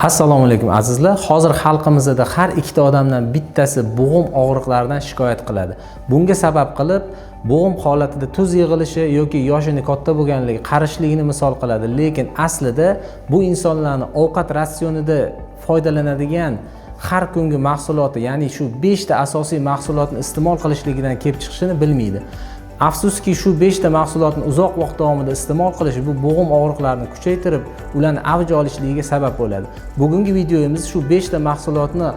Assalomu alaykum, azizlar. Hozir xalqimizda har ikkita odamdan bittasi bo'g'im og'riqlaridan shikoyat qiladi. Bunga sabab qilib bo'g'im holatida tuz yig'ilishi yoki yoshini katta bo'lganligi, qarishligini misol qiladi. Lekin aslida bu insonlarni ovqat ratsionida foydalanadigan har kungi mahsuloti, ya'ni shu 5 ta asosiy mahsulotni iste'mol qilishligidan kelib chiqishini bilmaydi. Afsuski, shu 5 ta mahsulotni uzoq vaqt davomida iste'mol qilish bu bo'g'im og'riqlarini kuchaytirib, ularni avj olishligiga sabab bo'ladi. Bugungi videomiz shu 5 ta mahsulotni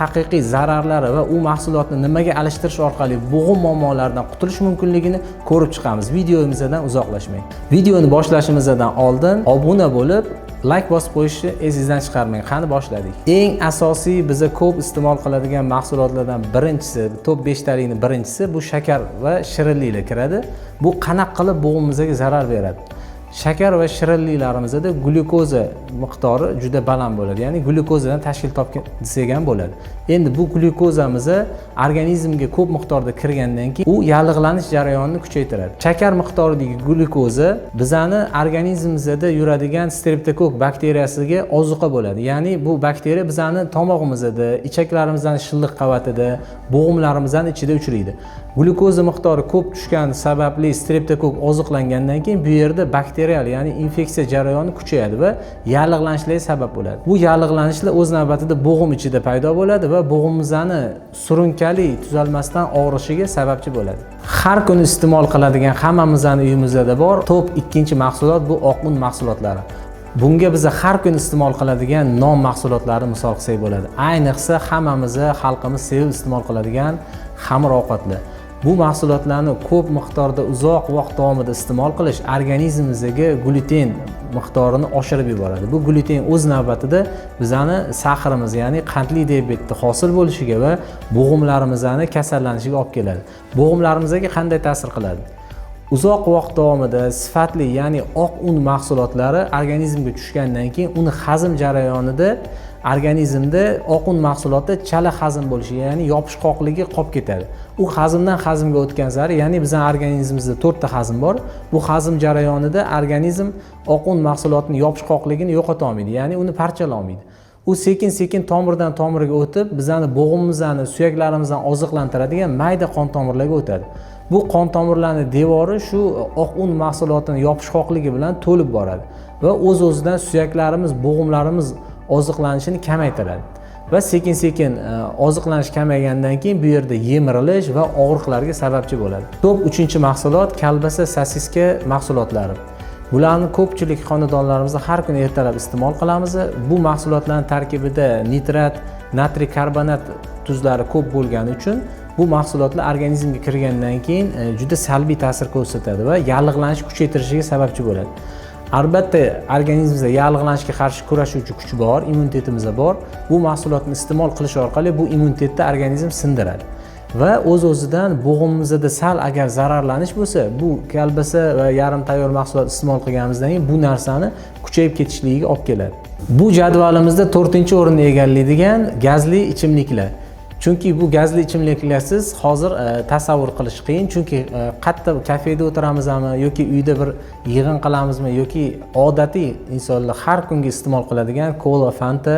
haqiqiy zararlari va u mahsulotni nimaga alishtirish orqali bo'g'im muammolaridan qutulish mumkinligini ko'rib chiqamiz. Videomizdan uzoqlashmang. Videoni boshlashimizdan oldin obuna bo'lib, layk bosib qo'yishni esingizdan chiqarmang. Qani, boshladik. Eng asosiy biza ko'p iste'mol qiladigan mahsulotlardan birinchisi, top 5 talikni birinchisi bu shakar va shirinliklar kiradi. Bu qanaqa qilib bo'g'imimizga zarar beradi? Shakar va shirinliklarimizda glyukoza miqdori juda baland bo'ladi, ya'ni glyukozadan tashkil topgan desak ham bo'ladi. Endi bu glyukozamiz organizmga ko'p miqdorda kirgandan keyin u yallig'lanish jarayonini kuchaytiradi. Shakar miqdoridagi glyukoza bizani organizmimizda yuradigan streptokokk bakteriyasiga ozuqa bo'ladi, ya'ni bu bakteriya bizani tomog'imizda, ichaklarimizdan shilliq qavatida, bo'g'imlarimizni ichida uchraydi. Glyukoza miqdori ko'p tushgani sababli streptokokk oziqlangandan keyin bu yerda bakterial, ya'ni infeksiya jarayoni kuchayadi va yallig'lanishlarga sabab bo'ladi. Bu yallig'lanishlar o'z navbatida bo'g'im ichida paydo bo'ladi va bo'g'imimizni surunkali tuzalmasdan og'rishiga sababchi bo'ladi. Har kuni iste'mol qiladigan, hammamizni uyimizda bor top ikkinchi mahsulot bu oq un mahsulotlari. Bunga biz har kuni iste'mol qiladigan non mahsulotlari misol qilsak bo'ladi. Ayniqsa hammamizni, xalqimiz sevib iste'mol qiladigan xamir ovqatlar. Bu mahsulotlarni ko'p miqdorda uzoq vaqt davomida iste'mol qilish organizmimizdagi gluten miqdorini oshirib yuboradi. Bu gluten o'z navbatida bizani sahrimiz, ya'ni qandli diabetni hosil bo'lishiga va bo'g'imlarimizni kasallanishiga olib keladi. Bo'g'imlarimizga qanday ta'sir qiladi? Uzoq vaqt davomida sifatli, ya'ni oq un mahsulotlari organizmga tushgandan keyin uni hazm jarayonida organizmda oq un mahsuloti chala hazm bo'lishi, ya'ni yopishqoqligi qolib ketadi. U hazmdan hazmga o'tgan sari, ya'ni bizani organizmimizda to'rtta hazm bor, bu hazm jarayonida organizm oq un mahsulotini yopishqoqligini yo'qota olmaydi, ya'ni uni parchalolmaydi. U sekin sekin tomirdan tomirga o'tib, bizani bo'g'imimizni, suyaklarimizni oziqlantiradigan mayda qon tomirlarga o'tadi. Bu qon tomirlarni devori shu oq un mahsulotini yopishqoqligi bilan to'lib boradi va o'z o'zidan suyaklarimiz, bo'g'imlarimiz oziqlanishini kamaytiradi va sekin sekin oziqlanish kamaygandan keyin bu yerda yemirilish va og'riqlarga sababchi bo'ladi. Top uchinchi mahsulot kolbasa, sosiska mahsulotlari. Bularni ko'pchilik xonadonlarimizda har kuni ertalab iste'mol qilamiz. Bu mahsulotlarni tarkibida nitrat, natriy karbonat tuzlari ko'p bo'lgani uchun bu mahsulotlar organizmga kirgandan keyin juda salbiy ta'sir ko'rsatadi va yallig'lanish kuchaytirishiga sababchi bo'ladi. Albatta, organizmimizda yallig'lanishga qarshi kurashuvchi kuch bor, immunitetimizda bor. Bu mahsulotni iste'mol qilish orqali bu immunitetni organizm sindiradi va o'z o'zidan bo'g'imimizda sal agar zararlanish bo'lsa, bu kolbasa va yarim tayyor mahsulot iste'mol qilganimizdan keyin bu narsani kuchayib ketishligiga olib keladi. Bu jadvalimizda to'rtinchi o'rinni egallaydigan gazli ichimliklar. Chunki bu gazli ichimliklarsiz hozir tasavvur qilish qiyin, chunki qayerda kafeda o'tiramizmi yoki uyda bir yig'in qilamizmi yoki odatiy insonlar har kungi iste'mol qiladigan kola, Fanta,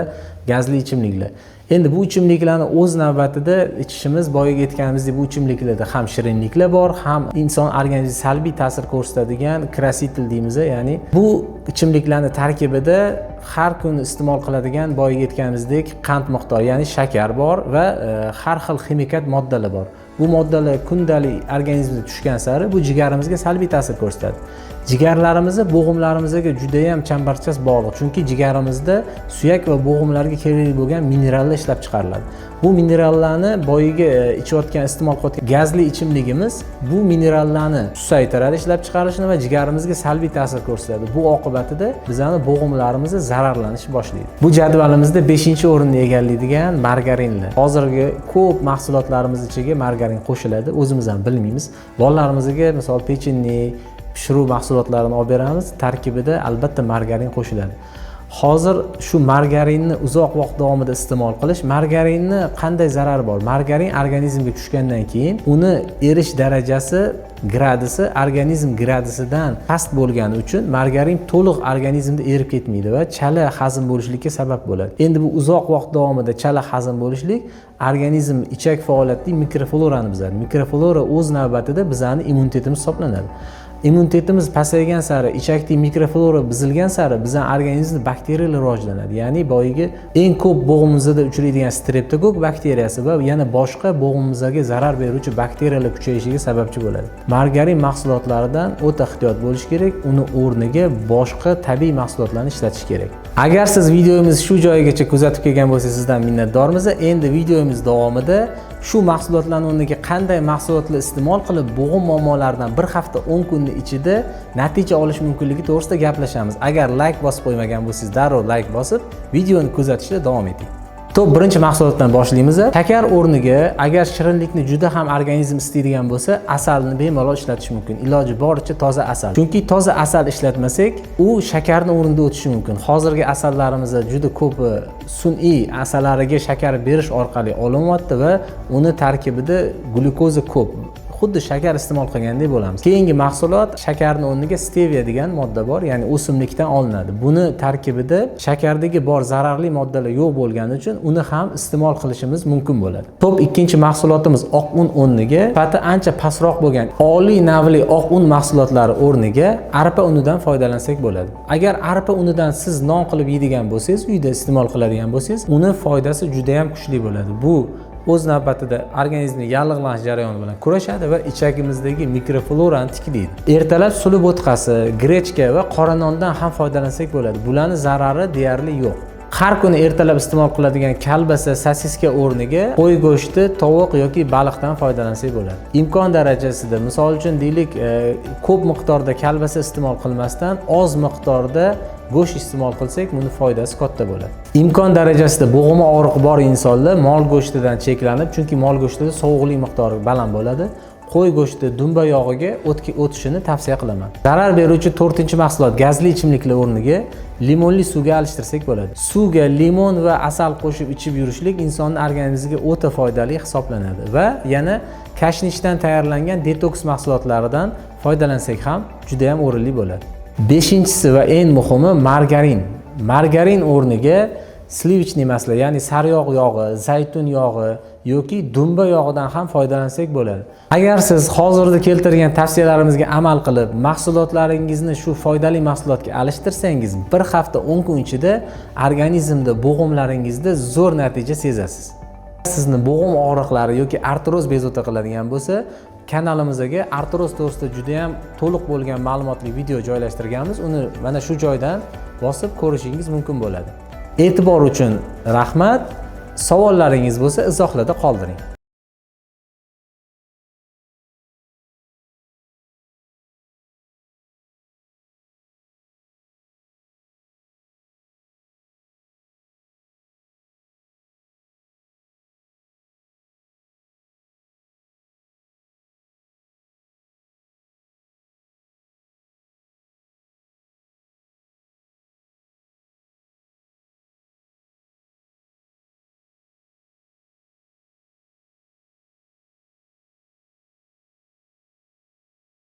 gazli ichimliklar. Endi bu ichimliklarni o'z navbatida ichishimiz, boyagi aytganimizdek, bu ichimliklarda ham shirinliklar bor, ham inson organizmiga salbiy ta'sir ko'rsatadigan краситель deymiz, ya'ni bu ichimliklarni tarkibida har kuni iste'mol qiladigan, boyagi aytganimizdek, qand miqdori, ya'ni shakar bor va har xil ximikat moddalar bor. Bu moddalar kundalik organizmga tushgan sari bu jigarimizga salbiy ta'sir ko'rsatadi. Jigarlarimizni bo'g'imlarimizga judayam chambarchas bog'liq, chunki jigarimizda suyak va bo'g'imlarga kerakli bo'lgan minerallar ishlab chiqariladi. Bu minerallarni boyagi ichayotgan, iste'mol qilayotgan gazli ichimligimiz bu minerallarni susaytiradi ishlab chiqarishini va jigarimizga salbiy ta'sir ko'rsatadi. Bu oqibatida bizani bo'g'imlarimiz zararlanish boshlaydi. Bu jadvalimizda beshinchi o'rinni egallaydigan margarinlar. Hozirgi ko'p mahsulotlarimiz ichiga margarin qo'shiladi, o'zimiz ham bilmaymiz. Bolalarimizga, misol, pechenye, pishiruv mahsulotlarini olib beramiz, tarkibida albatta margarin qo'shiladi. Hozir shu margarinni uzoq vaqt davomida iste'mol qilish, margarinni qanday zarari bor? Margarin organizmga tushgandan keyin uni erish darajasi, gradusi organizm gradusidan past bo'lgani uchun margarin to'liq organizmda erib ketmaydi va chala hazm bo'lishlikka sabab bo'ladi. Endi bu uzoq vaqt davomida chala hazm bo'lishlik organizm ichak faoliyatidagi mikroflorani buzadi. Mikroflora o'z navbatida bizani immunitetimiz hisoblanadi. Immunitetimiz pasaygan sari, ichakdagi mikroflora buzilgan sari bizning organizmda bakteriyalar rivojlanadi. Ya'ni boyagi eng ko'p bo'g'imimizda uchraydigan streptokokk bakteriyasi va yana boshqa bo'g'imimizga zarar beruvchi bakteriyalar kuchayishiga sababchi bo'ladi. Margarin mahsulotlaridan o'ta ehtiyot bo'lish kerak, uni o'rniga boshqa tabiiy mahsulotlarni ishlatish kerak. Agar siz videomizni shu joyigacha kuzatib kelgan bo'lsangiz, sizdan minnatdormiz. Endi videomiz davomida shu mahsulotlarning o'rniga qanday mahsulotlar iste'mol qilib bo'g'im muammolaridan bir hafta 10 kunni ichida natija olish mumkinligi to'g'risida gaplashamiz. Agar layk bosib qo'ymagan bo'lsangiz, darrov layk bosib, videoni kuzatishda davom eting. Top birinchi mahsulotdan boshlaymiz. Shakar o'rniga agar shirinlikni juda ham organizm istaydigan bo'lsa, asalni bemalol ishlatish mumkin. Iloji boricha toza asal. Chunki toza asal ishlatmasak, u shakarni o'rnida o'tishi mumkin. Hozirgi asallarimizda juda ko'pi sun'iy asalariga shakar berish orqali olinyapti va uni tarkibida glyukoza ko'p. Xuddi shakar iste'mol qilgandek bo'lamiz. Keyingi mahsulot, shakarni o'rniga steviya degan modda bor, ya'ni o'simlikdan olinadi. Buni tarkibida shakardagi bor zararli moddalar yo'q bo'lgani uchun uni ham iste'mol qilishimiz mumkin bo'ladi. Top ikkinchi mahsulotimiz oq un o'rniga sifati ancha pastroq bo'lgan oliy navli oq un mahsulotlari o'rniga arpa unidan foydalansak bo'ladi. Agar arpa unidan siz non qilib yeydigan bo'lsangiz, uyda iste'mol qiladigan bo'lsangiz, uni foydasi juda ham kuchli bo'ladi. Bu o'z navbatida organizmni yallig'lanish jarayoni bilan kurashadi va ichagimizdagi mikroflorani tiklaydi. Ertalab suli bo'tqasi, grechka va qora nondan ham foydalansak bo'ladi. Bularning zarari deyarli yo'q. Har kuni ertalab iste'mol qiladigan kalbasa, sosiska o'rniga qo'y go'shti, tovuq yoki baliqdan foydalansak bo'ladi. Imkon darajasida, misol uchun deylik, ko'p miqdorda kalbasa iste'mol qilmasdan oz miqdorda go'sht iste'mol qilsak, buni foydasi katta bo'ladi. Imkon darajasida bo'g'imi og'riqi bor insonlar mol go'shtidan cheklanib, chunki mol go'shtida sovuqlik miqdori baland bo'ladi. Qo'y go'shti, dumba yog'iga o'tishini tavsiya qilaman. Zarar beruvchi to'rtinchi mahsulot, gazli ichimliklar o'rniga limonli suvga alishtirsak bo'ladi. Suvga limon va asal qo'shib ichib yurishlik insonning organizmiga o'ta foydali hisoblanadi va yana kashnishdan tayyorlangan detoks mahsulotlaridan foydalansak ham juda ham o'rinli bo'ladi. Beshinchisi va eng muhimi margarin. Margarin o'rniga сливочный масло, ya'ni sariyog' yog'i, zaytun yog'i yoki dumba yog'idan ham foydalansak bo'ladi. Agar siz hozirda keltirgan tavsiyalarimizga amal qilib, mahsulotlaringizni shu foydali mahsulotga alishtirsangiz, bir hafta 10 kun ichida organizmda, bo'g'imlaringizda zo'r natija sezasiz. Sizni bo'g'im og'riqlari yoki artroz bezovta qiladigan bo'lsa, kanalimizga artroz to'g'risida juda ham to'liq bo'lgan ma'lumotli video joylashtirganmiz. Uni mana shu joydan bosib ko'rishingiz mumkin bo'ladi. E'tibor uchun rahmat. Savollaringiz bo'lsa, izohlarda qoldiring.